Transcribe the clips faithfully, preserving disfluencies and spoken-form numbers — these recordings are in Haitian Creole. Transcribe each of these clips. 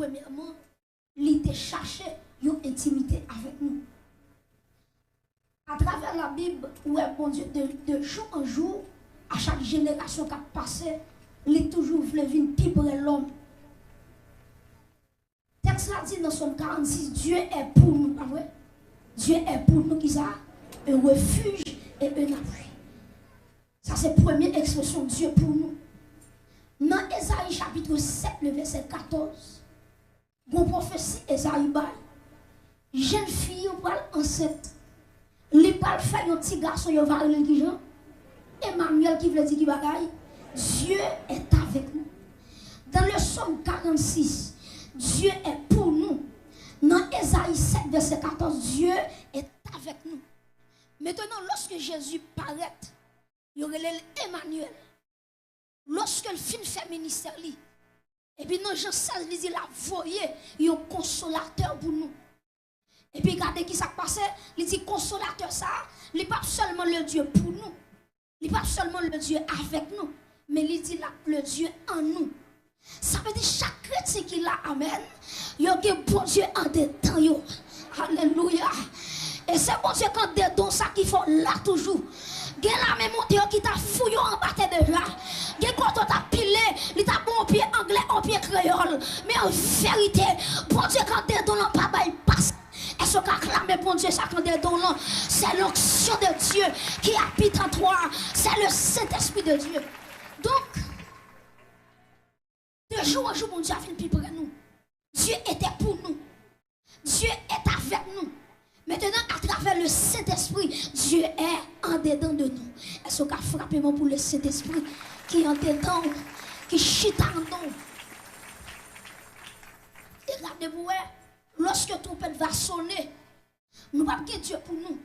Premyèman, li te chache yon entimite avèk nou. Atravè Labib, ou wè Bondye de, de jou an jou, a chak jenerasyon k ap pase, li toujou vle vin pi pre lòm. Tèks la di nan Sòm karannsis, Dieu est pour nous, pa vre? Dieu est pour nous, ki sa? Un refuge et un appui. Sa se premye ekspresyon Dieu pour nous. Nan Ezayi chapit sèt, le vèsè katòz, gon pwofesi Ezayi bay. Jèn fi yo pral ansent. Li pral fè yon ti gason, yo va rele l kijan? Emanyèl, ki vle di ki bagay? Dieu est avec nous. Dans le Psaume quarante-six, Dieu est pour nous. Nan Ezayi sèt, vèsè katòz, Dieu est avec nous. Mentnan, lòske Jezi parèt, yo rele l Emanyèl. Lòske l fin fè ministè li, epi nan Jan sèz, li di l ap voye yon konsolatè pou nou. Epi gade ki sa k pase, li di konsolatè sa a, li p ap sèlman le Dieu pour nous, li p ap sèlman le Dieu avec nous, men li di l ap le Dieu en nous. Sa vle di chak kretyen ki la, amèn, yo gen Bondye andedan yo. Alelouya. E se Bondye k andedan w sa ki fè w la toujou. Gen lame monte yo ki ta fouye w anba tè deja. Gen kote w ta pile, li ta ba w yon pye anglè, yon pye kreyòl. Men an verite, Bondye k andedan w lan pa bay pas. Èske w ka aklame Bondye sa k andedan w lan? C'est l'onction de Dieu qui habite en toi. C'est le Saint-Esprit de Dieu. Donk, de jou an jou, Bondye ap vin pi pre nou. Dieu était pour nous. Dieu est avec nous. Maintenant, à travers le Saint-Esprit, Dieu est en dedans de nous. Èske w ka frape men w pou le Saint-Esprit ki andedan w, ki chita andedan w? E gade pou wè, lòske twonpèt va sone, nou p ap gen Dye pou nou.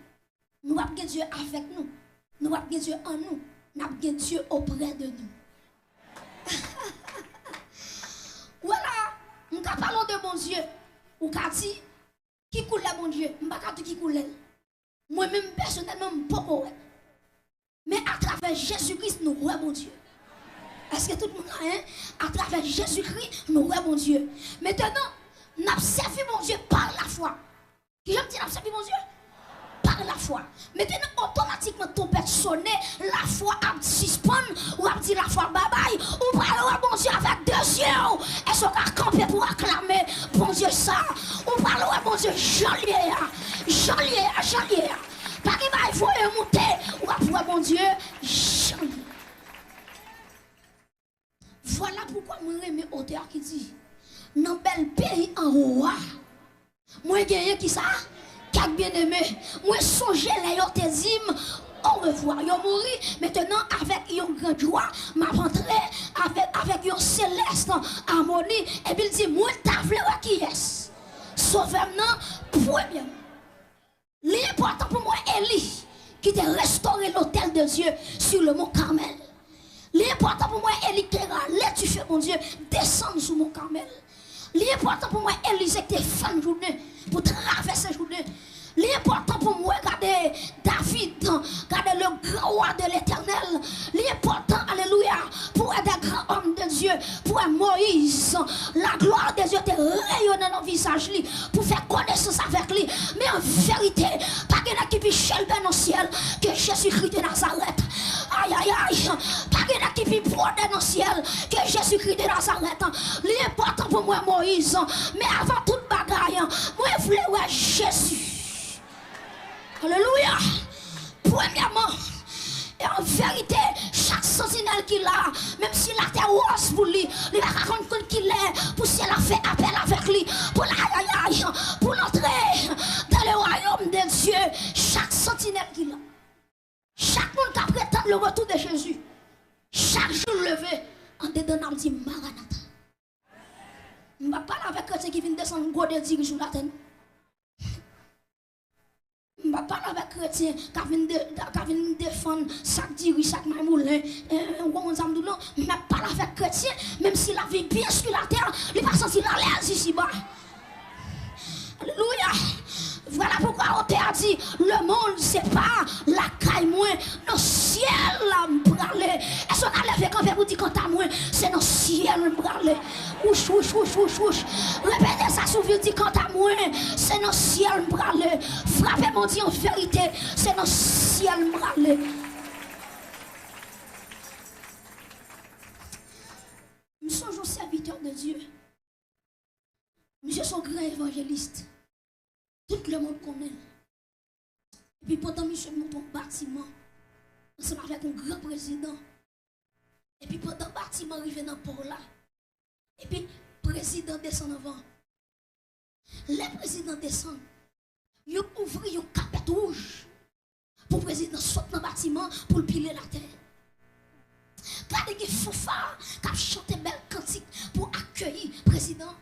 Nou p ap gen Dye avèk nou. Nou p ap gen Dye an nou. N ap gen Dye oprè de nou. Wè la, m ka pale w de Bondye. Ou ka di, ki koulè Bondye? M pa ka di ki koulè l. Mwen menm, pèsonèlman, m poko wè l. Men atravè Jezi Kris, nou wè Bondye. Èske tout moun la, en? Atravè Jezi Kris, nou wè Bondye. Mentnan, n ap sèvi Bondye pa lafwa. Kijan m di n ap sèvi Bondye? Pa lafwa. Mentnan, otomatikman, twonpèt sone, lafwa ap sispann, w ap di lafwa babay, ou pral wè Bondye avèk de zye w. Èske w ka kanpe pou w aklame Bondye sa? Ou pral wè Bondye jan l ye a, jan l ye a, jan l ye a. Pa gen bagay voye moute, w ap wè Bondye jan l ye. Vwala poukwa mwen renmen otè a ki di, nan bèl peyi anwo a, mwen genyen kisa? Kèk byeneme, mwen sonje lè yo te di m orevwa. Yo mouri, mentnan avèk yon gran jwa, m ap antre avèk, avèk yon selès amoni, epi l di, mwen ta vle wè kiyès? Sovè m nan, premyèman. Li enpòtan pou m wè Eli ki te restore l'autel de Dieu sur le mont Carmel. Li enpòtan pou m wè Eli ki te rale dife Bondye desann sou mont Carmel. Li enpòtan pou m wè Elize ki te fann Jouden pou travèse Jouden. Li enpòtan pou m wè, gade David, gade le grand roi de l'Éternel. Li enpòtan, alelouya, pou wè de gran òm de Dye, pou wè Moyiz, la glwa de Dye te reyonnen nan vizaj li, pou fè konesans avèk li. Men an verite, pa gen nèg ki pi chelbe nan syèl ke Jezikri de Nazarèt. Ayayay, pa gen nèg ki pi bwode nan syèl ke Jezikri de Nazarèt. Li enpòtan pou mwen Moyiz, men avan tout bagay, mwen vle wè Jezi. Alelouya! Premyèman, e an verite, chak santinèl ki la, menm si latè wòz pou li, li pa ka konn konn kilè pou syèl la fè apèl avèk li, pou l, ayayay, pou l antre dans le royaume de Dieu. Chak santinèl ki la, chak moun k ap retann le retour de Jésus, chak jou l leve, andedan n ap di, Maranatha. M p ap pale avèk kretyen ki vin desann gode diri sou latè, non. M p ap pale avèk kretyen k ap vin de, k ap vin defann sak diri, sak maymoulen, eh, ou konprann sa m di w lan? M ap pale avèk kretyen, menm si lavi byen sou latè, li pa santi l alèz isiba. Alelouya! Vwala poukwa otè a di, lemonn se pa lakay mwen, nan syèl la m prale. Èske w ka leve kanpe pou di, kanta mwen, se nan syèl m prale? Wouch, wouch, wouch, wouch, wouch. Repete sa sou vi, di, kanta mwen, se nan syèl m prale. Frape, m di an verite, se nan syèl m prale. M sonje yon sèvitè de Dye. Misye se yon gran evanjelis. Tout lemonn konnen l. Epi pandan misye monte yon batiman ansanm avèk yon gran prezidan, epi pandan batiman rive nan pò la, epi prezidan desann anvan. Lè prezidan desann, yo ouvri yon kapèt wouj pou prezidan sot nan batiman pou l pile latè. Gade gen fanfa k ap chante bèl kantik pou akeyi prezidan.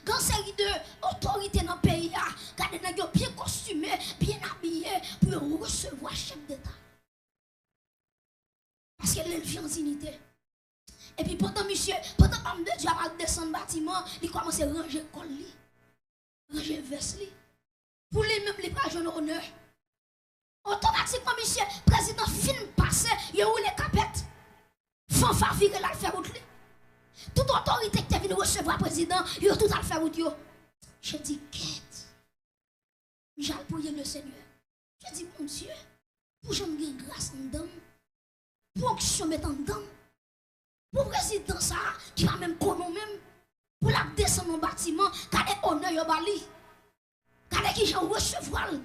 Gen seri de otorite nan peyi a, gade nèg yo byen kostime, byen abiye pou yo resevwa chèf deta. Paske lè l vin an dinite. Epi pandan misye, pandan òm de Dye a pral desann batiman, li kòmanse ranje kòl li, ranje vès li. Pou li menm, li pral jwenn onè. Otomatikman, misye, prezidan fin pase, yo woule kapèt. Fanfa vire l al fè wout li. Tout otorite ki te vin resevwa prezidan, yo tout al fè wout yo. Je dis, kèt. Misye al priye le Senyè. Je dis, Bondye, pou jan m gen gras anndan m, pou onksyon met anndan m, pou prezidan sa a ki pa menm konnen w menm, pou l ap desann yon batiman, gade onè yo ba li. Gade kijan w resevwa l.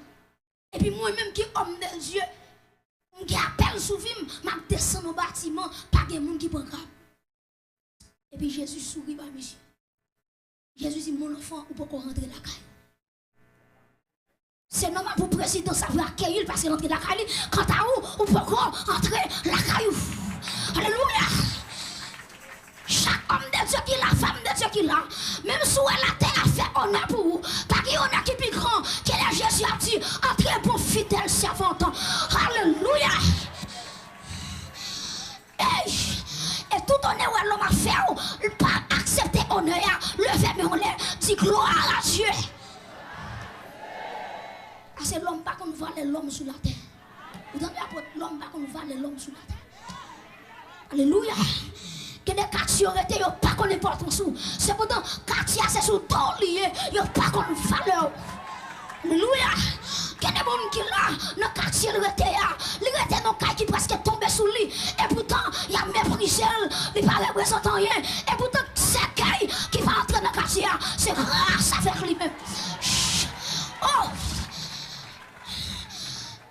Epi mwen menm ki òm de Dye, m gen apèl sou vi m, m ap desann yon batiman, pa gen moun ki pran ka m. Epi Jezi souri bay misye. Jezi di, mon enfant, ou poko rantre lakay ou. Se nòmal pou prezidan sa vle akeyi l paske l antre lakay li. Kanta ou, ou poko antre lakay ou. Alelouya! Chak òm de Dye ki la, fanm de Dye ki la, menm si w wè latè a fè onè pou ou, pa gen onè ki pi gran ke lè Jezi ap di, antre, bon fidèl sèvant. Alelouya! Ey! E tout onè wè lòm ap fè w, pa aksepte onè a, leve men w anlè, di gloire à Dieu. Paske lòm pa konn valè lòm sou latè. Ou tande apot, lòm pa konn valè lòm sou latè. Alelouya. Gen de katye yo rete, yo pa konn enpòtans ou. Sepandan, katye a se sou do w li ye, yo pa konn valè w. Alelouya. Gen de moun ki la, nan katye l rete a, li rete nan kay ki prèske tonbe sou li. Epoutan, y ap meprize l, li pa reprezante anyen. Epoutan, sèkèy ki pa antre nan katye a, se gras avèk li menm. Oh!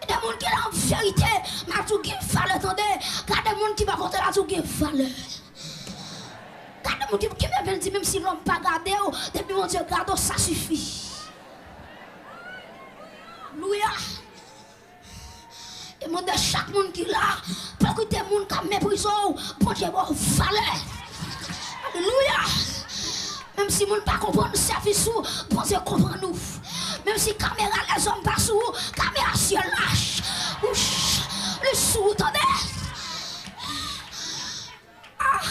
Gen de moun ki la an verite, m ap di w gen valè, tande. Gade moun ki bò kote l, di w gen valè. Gade moun ki, ki menm, di, menm si lòm pa gade w, depi Bondye gade w, sa sifi. Alelouya. E mande chak moun ki la, pa koute moun k ap meprize w, Bondye ba w valè. Alelouya. Menm si moun pa konprann sèvis ou, Bondye konprann ou. Menm si kamera lèzòm pa sou ou, kamera syèl la, wouch, li sou ou, tande. Ah,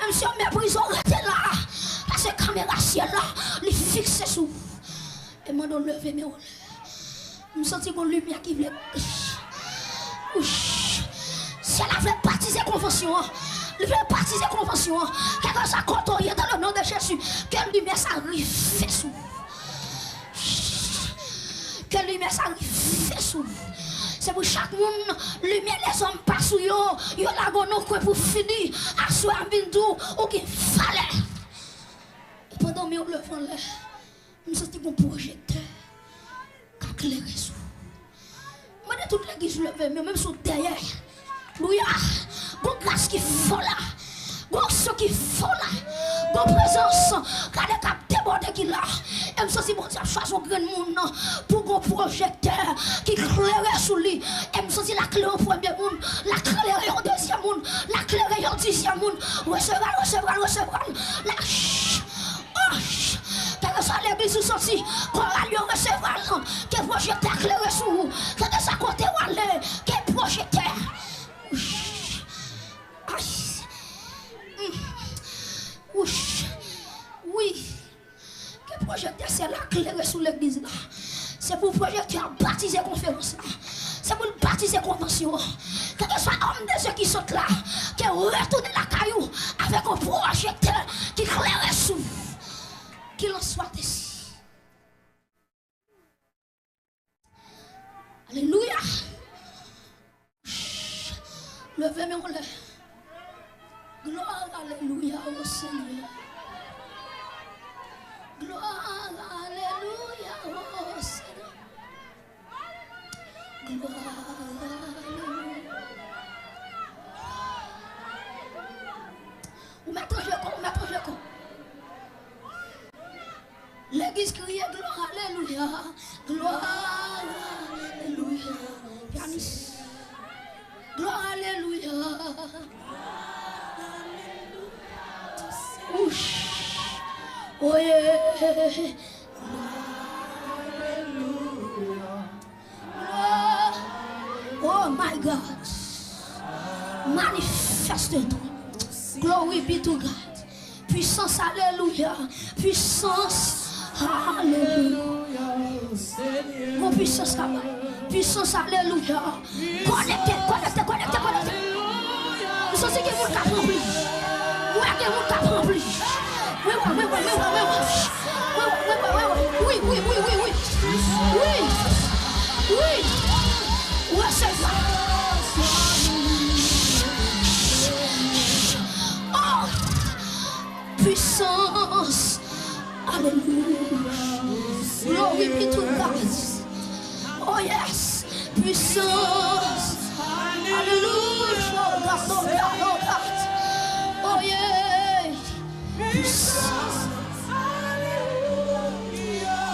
menm si yo meprize w, rete la, paske kamera syèl la, li fikse sou ou. E mande w leve men w anlè. M santi gon limyè ki vle, wouch. Syèl la vle batize konvansyon an. Li vle batize konvansyon an. Kèlkeswa kote w ye, dans le nom de Jésus, ke limyè sa rive sou ou. Ke limyè sa rive sou ou. Se pou chak moun, limyè lèzòm pa sou yo, yo lage w nan kwen pou fini. Aswè a m vin di w, ou gen valè. E pandan men w leve anlè, m santi gon pwojektè k ap klere sou ou. Mande tout legliz leve men w, menm si w dèyè. Alelouya. Gon gras ki fò la. Gon onksyon ki fò la. Gon prezans, gade, k ap debòde ki la. E m santi Bondye ap chwazi yon grenn moun pou gon pwojektè ki klere sou li. E m santi l a klere yon premye moun, l a klere yon dezyèm moun, l a klere yon dizyèm moun. Resevwa l, resevwa l, resevwa l. La, oh, kèlkeswa legliz ou soti, koral yo resevwa l, ke pwojektè a klere sou ou. Kèlkeswa kote w ale, ke pwojektè a. Ay. Mm. Wouch. Wi. Ke pwojektè syèl la klere sou legliz la. Se pou pwojektè a batize konferans la. Se pou l batize konvansyon an. Kèlkeswa òm de Dye ki sot la, ke Retounen lakay ou avèk yon pwojektè ki klere sou w. Qu'il en soit ainsi. Alelouya. Leve men w anlè. Gloire, alelouya, o Senyè. Gloire, alelouya, o Senyè. Gloire, alelouya. Ou mèt ranje kò, ou mèt ranje kò. Legliz kriye glwa, alelouya, glwa, alelouya. Pyanis. Glwa, alelouya. Ouch. Oye. Glwa. Oh my God. Manifeste tou. Glory be to God. Pwisans, alelouya. Pwisans, alelouya. Gon pwisans k ap bay. Pwisans, alelouya. Konekte, konekte, konekte, konekte. M santi gen moun k ap ranpli. M wè gen moun k ap ranpli. Wi, wi, wi, wi, wi, wi, wi, wi. Wi, wi, wi, wi, wi, wi. Wi, wi, wi, wi, wi. Wi. Wi. Resevwa. Oh! Pwisans. Alelouya. Glory be to God. Oh yes. Pwisans. Alelouya. Oh God, oh God, oh God. Oh yeah. Pwisans.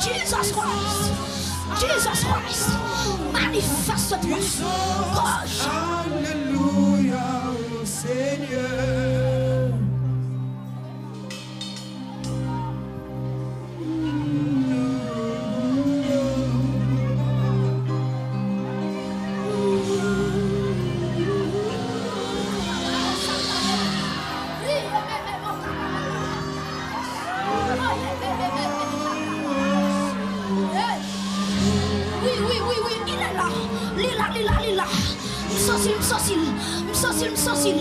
Jesus Christ. Jesus Christ. Manifeste-toi. Koz. Alelouya, o Senyè. Wi, wi, wi, wi, il est là. Li la, li la, li la. M santi l, m santi l, m santi l, m santi l.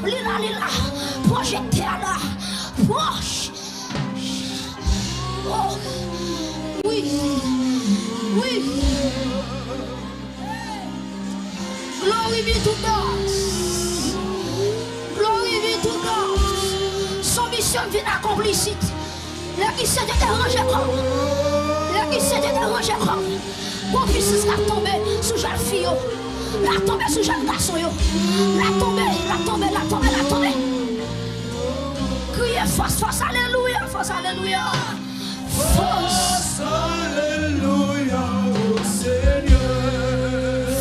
Li la, li la. Pwojektè a la. Pwòch. Oh. Wi. Wi. Glory be to God. Glory be to God. Son misyon vin akonpli isit. Legliz Sentete ranje kò w. Legliz Sentete ranje kò w. Gon pwisans k ap tonbe sou jèn fi yo. L ap tonbe sou jèn gason yo. L ap tonbe, l ap tonbe, l ap tonbe, l ap tonbe. Kriye fòs, fòs, alelouya, fòs, alelouya. Fòs. Fòs, alelouya, o Senyè.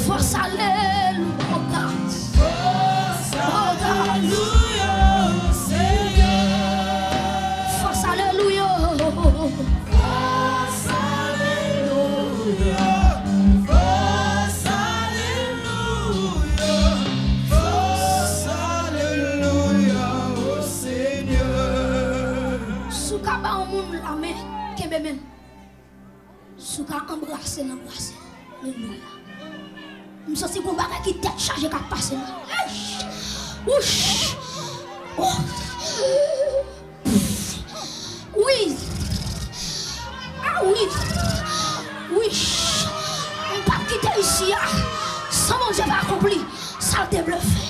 Fòs, alelouya, o God. Fòs, alelouya, o Senyè. Fòs, alelouya. Fòs, alelouya. Fòs, alelouya. Fòs, alelouya, o Senyè. Si w ka ba yon moun lamen, kenbe men l. Si w ka anbrase l, anbrase l. Alelouya. M santi gon bagay ki tèt chaje k ap pase la. Eish! Wouch! Oh! Wi! Ah wi! Wi! M p ap kite isi a san Bondye pa akonpli sa l te vle fè.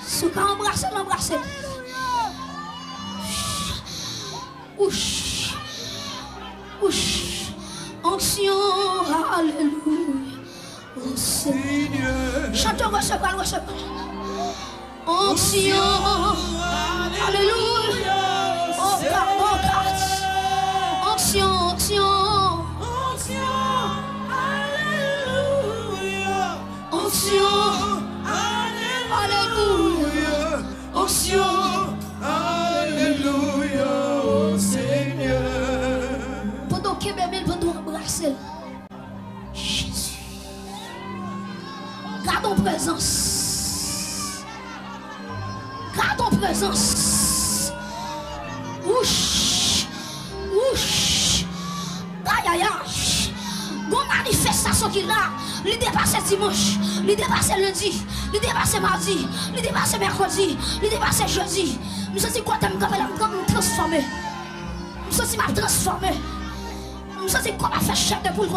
Si w ka anbrase l, anbrase l. Wouch! Wouch! Onksyon, alelouya. O Senyè. Chante, resevwa l, resevwa l. Onksyon, alelouya. O God, o God. Onksyon, onksyon. Onksyon, alelouya. Onksyon, alelouya. Onksyon, alelouya, o Senyè. Pandan w kenbe men l, pandan w anbrase l. Jezi. Gade yon prezans. Gade yon prezans. Wouch. Wouch. Ayayay. Gon manifestasyon ki la. Li depase dimanch. Li depase lendi. Li depase madi, li depase mèkredi, li depase jedi. M santi kote m kanpe la, m kanpe, m transfòme. M santi m ap transfòme. M santi kò m ap fè chè de poul.